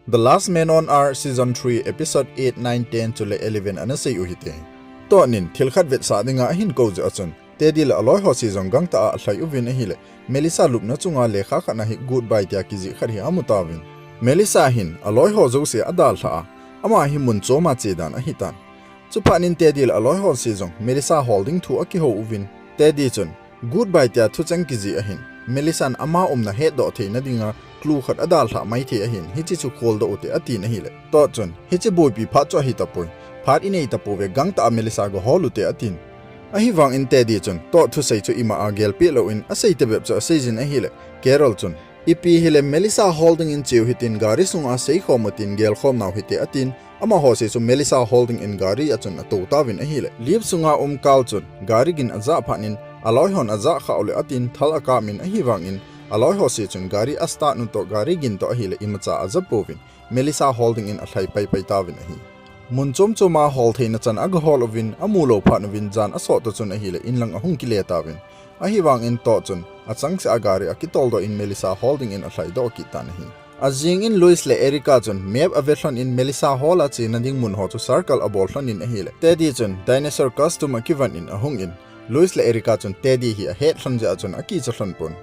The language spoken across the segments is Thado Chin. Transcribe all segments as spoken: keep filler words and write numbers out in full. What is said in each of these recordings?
The Last Man on Earth Season three Episode eight, nine, ten chule eleven ana sei u hite. Todd in thil khat vetsah dinga ahin kou jeh a chun, Teddy le aloi ho se jong gangtah a alhai uvin ahile, Melissa lupna chunga lekha khat na hi Goodbye tia kijih khat hi amu tauvin. Melissa hin aloi ho jouse adalhah a, ama hi mun chom a che dan ahitan. Chuphat in Teddy le aloi ho se jong Melissa hol ding thu akihou uvin. Teddy chun, Goodbye tia thucheng kijih ahin, Melissa'n ama umna hetdoh theina dinga clue khat adalhah maithei ahin, hiche chu kholdoh ute atin ahile. Todd chun, hiche boipi phat chu ahi tapoi, phat inei tapouve, gangtah a Melissa gahol ute atin. Ahivangin Teddy chun, Todd thusei chu ima a gelpeh louvin, asei tebep chu aseijin ahile. Carol chun, ipi hile Melissa hol dingin cheu hitin gari sunga seikhom utin gelkhom nau hite atin, amaho se chu Melissa hol dingin gari a chun atou tauvin ahile. Lift sunga um Carl chun gari gin ajah phat in aloi hon ajah khah ule atin thal akap in ahivangin aloi ho se chun gari astart u toh gari gin toh ahile imacha aja pouvin Melissa hol dingin alhai paipai tauvin ahi. Mun chom chom a hol theina chan agahol uvin amu lou phat uvin jan asot toh chun ahile inlang ahung kile tauvin. Ahivangin Todd chun achangseh a gari akitoldoh in Melissa hol dingin alhaidoh kit tan ahi. Ajing in Lois le Erica chun map ave lhon in Melissa hol a chena ding mun ho chu circle abol lhon in ahile. Teddy chun dinosaur costume akivon in ahung in, Lois le Erica chun Teddy hi ahet lhon jeh a chun akicha lhon pon.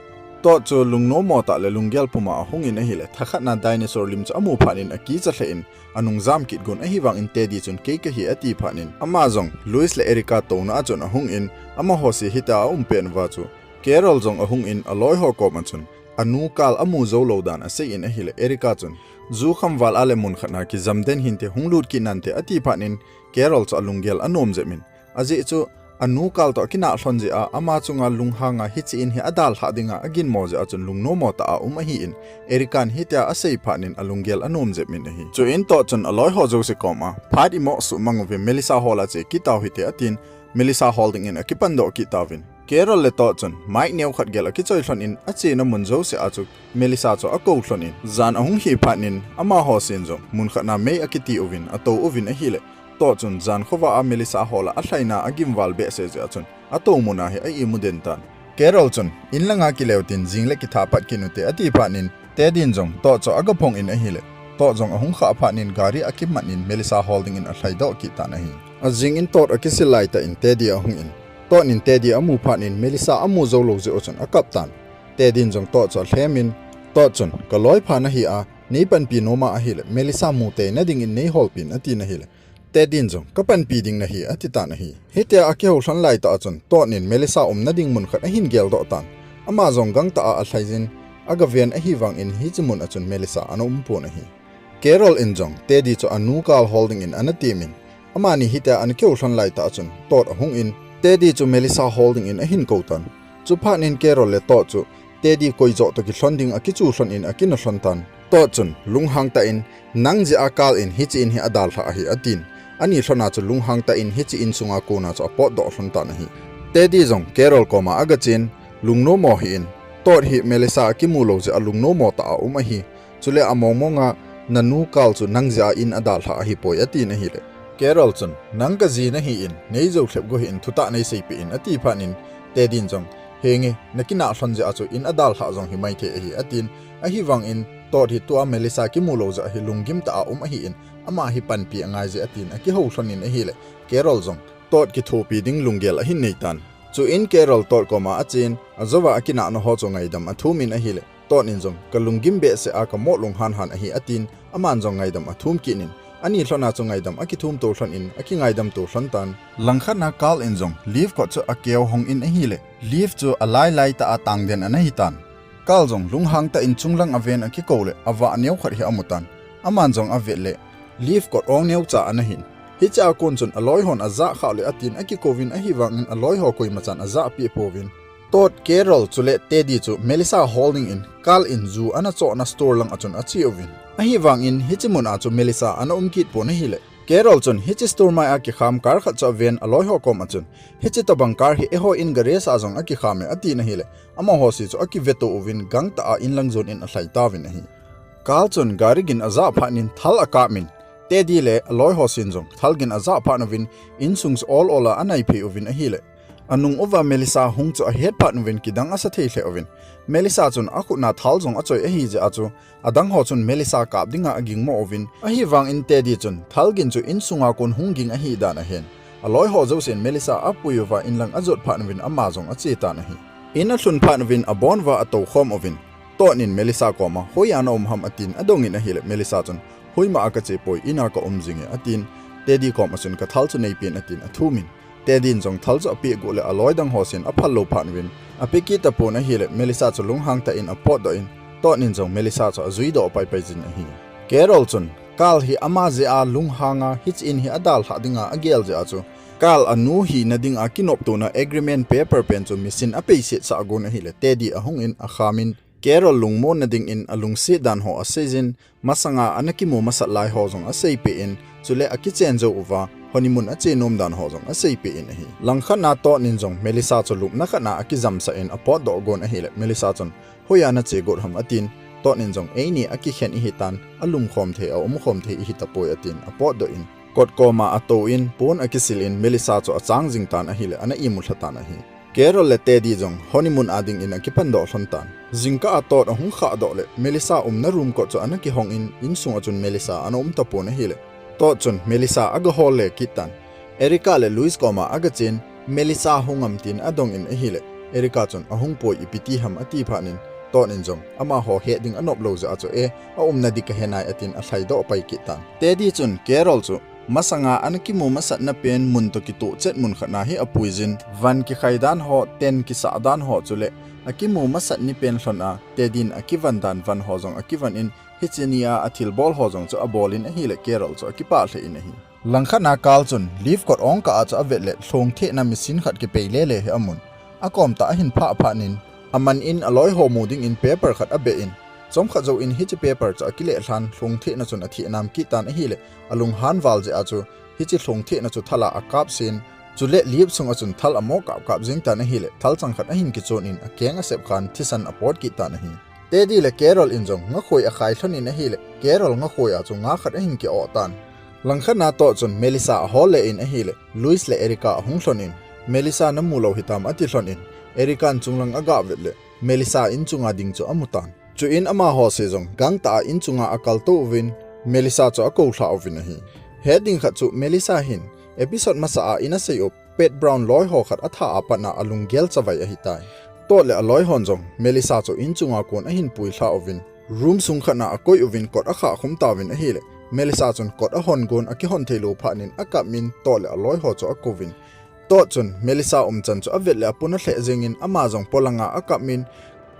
Todd chu lungnommo tah le lunggel puma ahung in ahile, thakhat na dinosaur lim chu amu phat in akicha lheh in, anung jam kit gon ahivangin Teddy chun kei kahi ati phat in, ama jong Lois le Erica touna a chun ahung in, amaho se hitia aum pet uva chu Carol jong ahung in aloi ho kom a chun anu Carl amu jou lou dan asei in ahile, Erica chun, ju khamval a le mun khat na kijam den hinte, hung lut kit nante ati phat in, Carol chu alunggel anom jep in. Ajeh chu, anu Carl toh akinah lhon jeh a, ama chunga lunghang a hiche in hi adalhah dinga aginmo jeh a chun lungnommo tah a um ahin, Erica'n hitia asei phat in alunggel anom jep in ahi. Chuin Todd chun aloi ho jouse kom a, phat imoh suhmang uve, Melissa hol a che kit tau hite atin, Melissa hol dingin akipandoh kit tauvin. Carol le Todd chun, mic neo khat gel akichoi lhon in, achena mun jouse a chu Melissa chu akou lhon in, jan ahung hi phat in, amaho sen jong mun khat na mei akiti uvin, atou uvin ahile, Todd chun jan khovah a Melissa hol a alhaina agimval behseh jeh a chun, atou mun a hi a imu den tan. Carol chun, in langa kile utin jing le kitha pat kit ute ati phat in, Teddy in jong Todd chu agaphong in ahile, Todd jong ahung khah phat in gari akiman in Melissa hol dingin alhaidoh kit tan ahi. Ajing in Todd akisil laitah in Teddy ahung in, Todd in Teddy amu phat in Melissa amu jou lou jeh u chun akap tan. Teddy in jong Todd chu alhem in, Todd chun, kaloi pha nahi a, neipanpi nom a ahile, Melissa mu teina dingin neiholpin atin ahile, Teddy in jong, kapanpi ding nahi ati tan ahi. Hitia akihou lhon laitah a chun, Todd in Melissa umna ding mun khat ahin geldoh tan. Ama jong gangtah a alhai jin, agaven ahivangin hiche mun a chun Melissa ana um pon ahi. Carol in jong, Teddy chu anu Carl hol dingin ana temin, amani hitia ana kihou lhon laitah a chun, Todd ahung in, Teddy chu Melissa hol dingin ahin kou tan. Chuphat in Carol le Todd chu, Teddy koi joh toh kilhon ding akichu lhon in akina lhon tan. Todd chun, lunghang tah in, nang jeh a Carl in hiche in hi adalhah ahi atin. Ani lhon a chu lunghang tah in hiche in sunga kona chu apotdoh lhon tan ahi. Teddy jong Carol koma agachen, lungnommo hih in, Todd hi Melissa akimu lou jeh a lungnommo tah a um ahi. Chule among mong a, nanu Carl chu nang jeh a in adalhah ahipoi atin ahile, Carol chun, nang kaji nahi in, neijou lhep go hih in thutah neiseipeh in ati phat in, Teddy in jong, henge, nakinah lhon jeh a chu in adalhah jong hi maithei ahi atin, ahivangin, Todd hi tua Melissa kimu lou jeh a hi lunggim tah a um ahin, ama hi panpi angai je atin, akihou lhon in ahile, Carol jong, Todd kithopi ding lunggel ahin nei tan. Chuin Carol Todd koma achen, ajouva akinahna ho chu ngaidam athum in ahile, Todd in jong, kalunggim behseh a kamot lunghan han ahi atin, aman jong ngaidam athum kit in, ani lhon a chu ngaidam akithum to lhon in, akingaidam to lhon tan. Langkhat na Carl in jong, lift kot chu akeo hong in ahile, lift chu alailai tah a tangden ana hitan. Carl jong lunghang tah in chunglang aven akikou le, avah neo khat hi amu tan. Aman jong avet le, lift kot ong neocha ana hin. Hiche a kon chun aloi hon ajah khah le atin akikouvin ahivangin aloi ho koimachan ajahpeh pouvin. Todd, Carol chule Teddy chu Melissa hol dingin Carl in ju ana chohna store lang a chun ache uvin. Ahivangin hiche mun a chu Melissa ana um kit pon ahile, Carol chun hiche store mai a kikham car khat chu aven aloi ho kom a chun, hiche tobang car hi eiho in garage a jong akikham e atin ahile, amaho se chu akiveto uvin gangtah a inlang jon in alhai tauvin ahi. Carl chun gari gin ajah phat in thal akap in, Teddy le aloi ho sen jong thal gin ajah phat uvin insung chu ol ol a anaiphei uvin ahile, Anung uva Melissa hung chu ahet phat uvin kidang asa thei lheh uvin, Melissa chun akhutna thal jong achoi ahi jeh a chu, adang ho chun Melissa kap dinga agingmo uvin, ahivangin Teddy chun thal gin chu insunga kon hung ging ahi dan ahen. Aloi ho jousen Melissa apui uva inlang ajot phat uvin ama jong ache tan ahi. In alhun phat uvin abon uva atou khom uvin, Todd in Melissa koma, "Hoiya na um ham?" atin adongin ahile, Melissa chun, "Hoima a kache poi, ina ka um jinge," atin, Teddy koma chun, "Ka thal chu neipen," atin athumin, Teddy in jong thal chu apeh got le aloi dang ho sen aphal lou phat uvin, ape kit tapon ahile, Melissa chu lunghang tah in apotdoh in, Todd in jong Melissa chu ajui doh paipai jin ahi. Carol chun, Carl hi ama jeh a lunghanga, hiche in hi adalhah dinga agel jeh a chu, Carl anu hina dinga kinoptona agreement paper pen chu machine a peiset sah gon ahile, Teddy ahung in akhamin, Carol lungmonna dingin alungset dan ho aseijin, masanga ana kimu masat lai ho jong aseipeh in, chule akichen jou uva, honeymoon ache nom dan ho jong aseipeh in ahi. Langkhat na Todd in jong Melissa chu lupna khat na akijamsah in apotdoh gon ahile, Melissa chun, "Hoiya nache got ham?" atin, Todd in jong, "Eini akikhen ihitan, alumkhom thei, aumkhom thei ihi tapoi," atin, apotdoh in, Kot koma atou in, pon akisil in, Melissa chu achang jing tan ahile, ana imu lha tan ahi. Carol le Teddy jong honeymoon a dingin akipan doh lhon tan. Jingkah a Todd ahung khah doh le, Melissa umna room kot chu ana kihong in, insung a chun Melissa ana um tapon ahile, Todd chun Melissa agahol le kit tan. Erica le Louis koma agachen, Melissa hung am tin adongin ahile, Erica chun ahung poi, ipi ti ham ati phat in, Todd in jong amaho het ding anop lou jeh a chu, e, aumna ding kahe nai atin alhai doh pai kit tan. Teddy chun Carol chu masanga ana kimu masatna pen mun toh kitoh chet mun khat na hi apuijin, van kikhai dan ho, tent kisah dan ho chule akimu masat ni pen lhon a, Teddy in akivan dan van ho jong akivan in, hiche ni a athilbol ho jong chu abol in ahile, Carol chu akipah lheh in ahi. Langkhat na Carl chun lift kot ong kah a chu avet le lhong thehna machine khat kipei lele hi amun. Akom tah ahin phah phat in, aman in aloi ho mu dingin paper khat abeh in, chomkhat jouvin hiche paper chu akileh lhan, lhong thehna chun atheh nam kit tan ahile, alunghan val jeh a chu hiche lhong thehna chu thal a akap sen, chule lift sung a chun thal amo kap kap jing tan ahile, thalchang khat ahin kichon in akeng asep khan thisan apot kit tan ahi. Teddy le Carol in jong ngakhoi akhai lhon in ahile, Carol ngakhoi a chu nga khat ahin ki-oh tan. Langkhat na Todd chun Melissa ahol le in ahile, Louis le Erica ahung lhon in, "Melissa namu lou hitam?" ati lhon in, Erica in chunglang agah vet le, Melissa in chunga ding chu amu tan. Chuin amaho se jong gangtah a in chunga akal tou uvin, Melissa chu akou lhah uvin ahi. Het ding khat chu Melissa hin episode masa a ina sei u Pat Brown loi ho khat atha a pat na alunggel chavai ahitai. Todd le aloi hon jong Melissa chu in chunga kon ahin pui lhah uvin, room sung khat na akoi uvin kot akhah khum tauvin ahile, Melissa chun kot ahon gon akihon thei lou phat in akap min Todd le aloi ho chu akouvin, Todd chun Melissa umchan chu avet le apun alheh jengin ama jong polanga akap min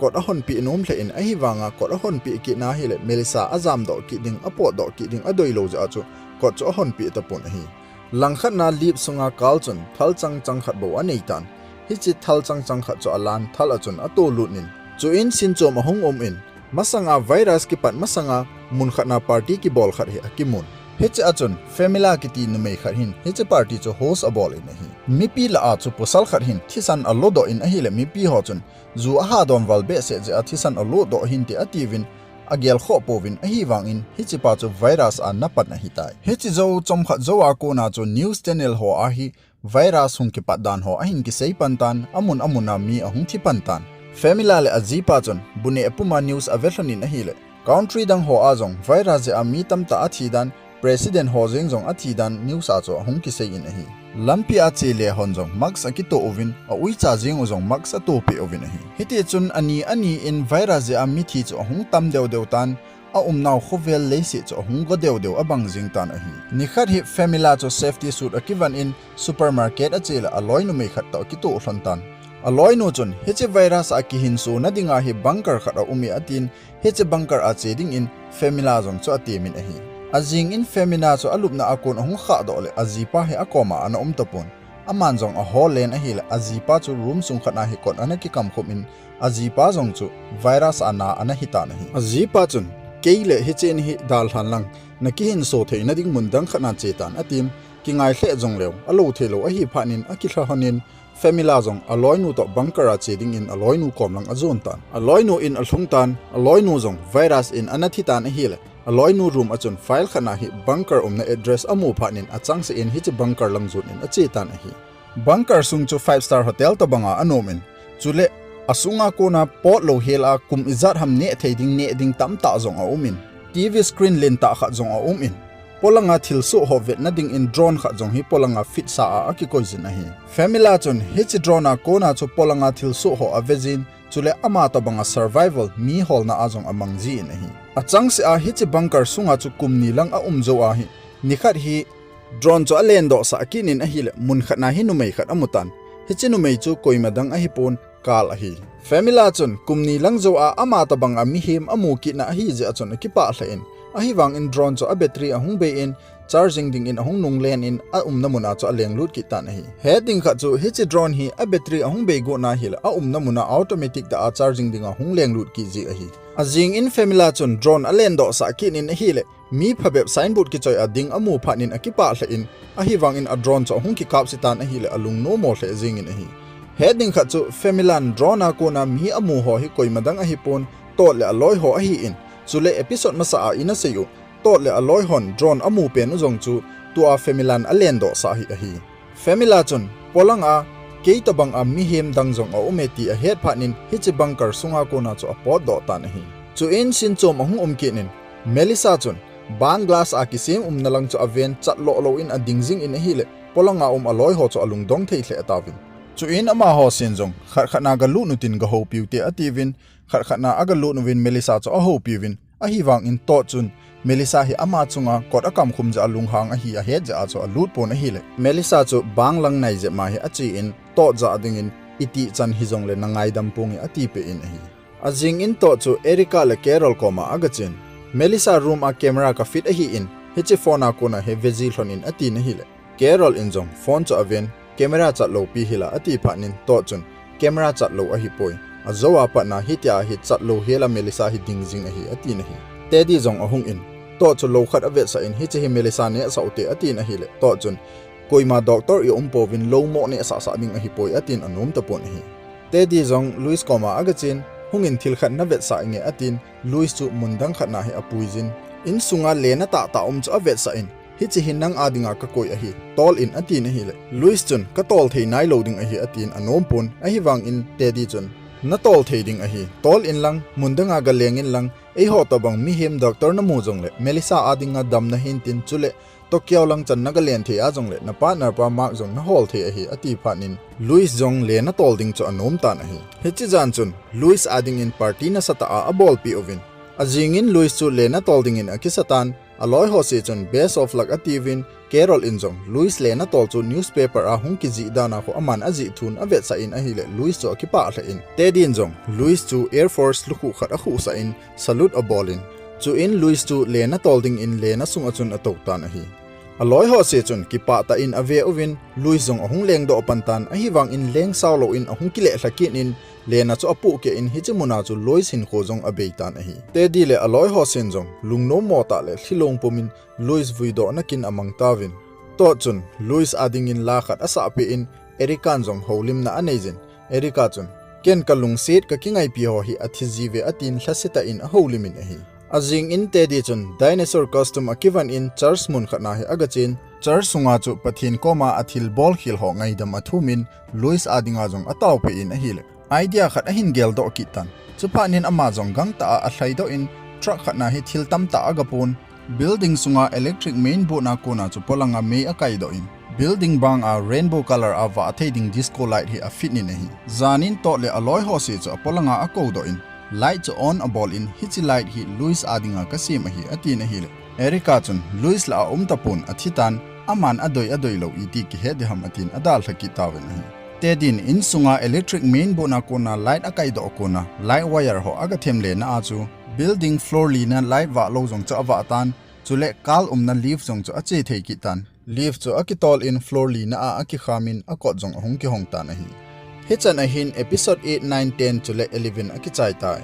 kot ahonpeh nom lheh in, ahivanga kot ahonpeh kit na hile Melissa ajamdoh kit ding, apotdoh kit ding adei lou jeh a chu kot chu ahonpeh tapon ahi. Langkhat na lift sunga Carl chun thalchang chang khat bou anei tan. Hiche thalchang chang khat chu alan thal a chun atolut in, chuin sinchom ahung um in, masanga virus kipat masanga mun khat na party kibol khat hi akimun. Hiche a chun Pamela kiti numei khat hin hiche party chu host abol in ahi. Mipi lah a chu pasal khat hin thisan alodoh in ahile mipi ho chun ju ahadom val behseh jeh a thisan alodoh hinte atiuvin, agel khoh pouvin, ahivangin hichepa chu virus a napan ahitai. Hiche jou chomkhat jou a kona chu news channel ho a hi virus hung kipat dan ho ahin kisei pan tan, amun amun a mi ahung thi pan tan. Pamela le ajipa chun bu neh pum a news ave lhon in ahile, country dang ho a jong virus jeh a mi tamtah athi dan, president ho jeng jong athi dan news a chu ahung kisei in ahi. Lampi a che le hon jong mask akitoh uvin, a uicha jeng u jong mask atoh peh uvin ahi. Hiti chun ani ani in virus jeh a mithi chu ahung tam deu deu tan, aumnau khovel leiset chu ahung go deu deu abang jing tan ahi. Nikhat hi Pamela chu safety suit akivan in supermarket ache le aloi numei khat toh akitoh lhon tan. Aloi nu chun hiche virus a kihinso na dinga hi bunker khat aum e atin, hiche bunker a che dingin Pamela jong chu atemin ahi. Ajing in Pamela chu alupna a kon ahung khah doh le ajipa hi akoma ana um tapon. Aman jong ahol len ahile ajipa chu room sung khat na hi kot ana kikam khum in ajipa jong chu virus a na ana hitan ahi. Ajipa chun, "Kei le hiche in hi dalhan lang, nakihinso theina ding mun dang khat na che tan," atin, kingai lheh jongleu, alou thei lou ahi phat in akilha lhon in, Pamela jong aloinu toh bunker a che dingin aloinu kom lang ajon tan. Aloinu in alhung tan, aloinu jong virus in ana thi tan ahile, aloinu room a chun file khat na hi bunker umna address amu phat in achangseh in hiche bunker lang jon in ache tan ahi. Bunker sung chu five star hotel tobanga anom in, chule asunga kona pot louhel a kum ijat ham neh thei ding neh ding tamtah jong aum in, T V screen lentah khat jong aum in, polanga thilsoh ho vetna dingin drone khat jong hi polanga fit sa a akikoi jin ahi. Famila chun hiche drone a kona chu polanga thilsoh ho ave jin, chule ama tobanga survival mi holna a jong amang jin ahi. Achangseh a hiche bunker sunga chu kum ni lang aum jou ahi. Nikhat hi drone chu alendoh sah kit in ahile, mun khat na hi numei khat amu tan. Hiche numei chu koima dang ahipon, Carl ahi. Famila chun kum ni lang jou a ama tobanga mihem amu kitna ahi jeh a chun akipah lheh in, ahivangin drone chu a battery ahung bei in, charging dingin ahung nunglen in, aumna muna chu alenglut kit tan ahi. Het ding khat chu hiche drone hi a battery ahung bei got na hile, aumna muna automatic tah a charging dinga hung lenglut kit ji ahi. Ajing in famila chun drone alendoh sah kit in ahile, mi phabep signboard kichoi a ding amu phat in akipah lheh in, ahivangin a drone chu ahung kikap se tan ahile, alung nomo lheh jingin ahi. Het ding khat chu familan drone a kona mi amu ho hi koima dang ahipon, Todd le aloi ho ahin, chule episode masa a ina sei u, Todd le aloi hon drone amu pen u jong chu tua familan alendoh sah hi ahi. Famila chun, polanga kei tobanga mihem dang jong aume ti ahet phat in, hiche bunker sunga kona chu apotdoh tan ahi. Chuin scene chom ahung um kit in, Melissa chun bang glass a kisem umna lang chu aven chatloh lou in ading jingin ahile, polanga um aloi ho chu alungdong thei lheh tauvin. Chuin amaho sen jong, khat khat na galut utin gahoupiu te atiuvin, khat khat na agalut uvin Melissa chu ahoupiuvin, ahivangin Todd chun Melissa hi ama chunga kot akamkhum jeh a lunghang ahi ahet jeh a chu alut pon ahile, Melissa chu bang lang nai jep ma hi achen, Todd jah dingin itih chan hijongle nangaidam ponge atipeh in ahi. Ajing in Todd chu Erica le Carol koma agachen, Melissa room a camera kafit ahin, hiche phone a kona hi veji lhon in atin ahile, Carol in jong phone chu aven, camera chatlou pi hila ati phat in Todd chun camera chatlou ahipoi. Ajou a patna hitia hi chatlouhel a Melissa hi ding jing ahi atin ahi. Teddy jong ahung in, Todd chu lou khat avetsah in hiche hi Melissa nehsah u te atin ahile, Todd chun koima doctor i um pouvin lou mo nehsah sah ding ahipoi atin anom tapon ahi. Teddy jong Louis koma agachen, hungin thil khat navetsah inge atin, Louis chu mun dang khat na hi apuijin, insunga lena tahtah um chu avetsah in, hiche hi nang a dinga kakoi ahi, tol in atin ahile, Louis chun katol thei nailou ding ahi atin anom pon, ahivangin Teddy chun natol thei ding ahi, tol inlang, mun danga galeng inlang, eiho tobang mihem doctor namu jongle, Melissa a dinga damna hintin chule, Tokyo lang chan nagalen thei a jongle, na partner pa Mark jong nahol thei ahi ati phat in, Louis jong lena tol ding chu anom tan ahi. Hiche jan chun, Louis a dingin party nasatah a abolpeh uvin, ajing in Louis chu lena tol dingin akisa tan, aloi ho se chun best of luck atiuvin, Carol in jong Louis lena tol chu newspaper a hung kijih dan a khu aman ajih thun avetsah in ahile, Louis chu akipah lheh in, Teddy in jong Louis chu Air Force lukhuh khat akhuhsah in, salute abolin, chuin Louis chu lena tol dingin lena sunga chun atou tan ahi. Aloi ho se chun kipah tah in ave uvin, Louis jong ahung lengdoh pan tan, ahivangin leng sao louvin ahung kilehlha kit in, lena chu apohkeh in hiche muna chu Louis hinkho jong abei tan ahi. Teddy le aloi ho sen jong lungnom mo tah le lhilong pumin Louis vuidohna kin amang tauvin, Todd chun Louis a dingin la khat asahpeh in, Erica in jong houlimna aneijin, Erica chun, ken kalungset kakingaipi ho hi athi jiuve atin lhasetah in ahoulimin ahi. Ajing in Teddy chun dinosaur costume akivan in church mun khat na hi agachen, church sunga chu Pathen koma athilbol khel ho ngaidam athumin Louis a dinga jong ataopeh in ahile, idea khat ahin geldoh kit tan. Chuphat in ama jong gangtah a alhaidoh in truck khat na hi thil tamtah agapon, building sunga electric main board na kona chu polanga mei akaidoh in, building banga rainbow color a vah thei ding disco light hi afit in ahi. Jan in Todd le aloi ho se chu apolanga akoudoh in, light chu on abol in, hiche light hi Louis a dinga kasem ahi atin ahile, Erica chun Louis lah a um tapon, athitan, aman adoi adoilou iti kihet diham atin adalha kit tauvin ahi. Teddy in insunga electric main board na kona light akaidoh kona light wire ho agathem lena a chu building floor lina light vahlou jong chu avah tan, chule Carl umna lift jong chu ache thei kit tan. Lift chu akitol in floor lina a akikham in akot jong ahung kihong tan ahi. Hichan ahin episode eight, nine, ten chule eleven akichai tai.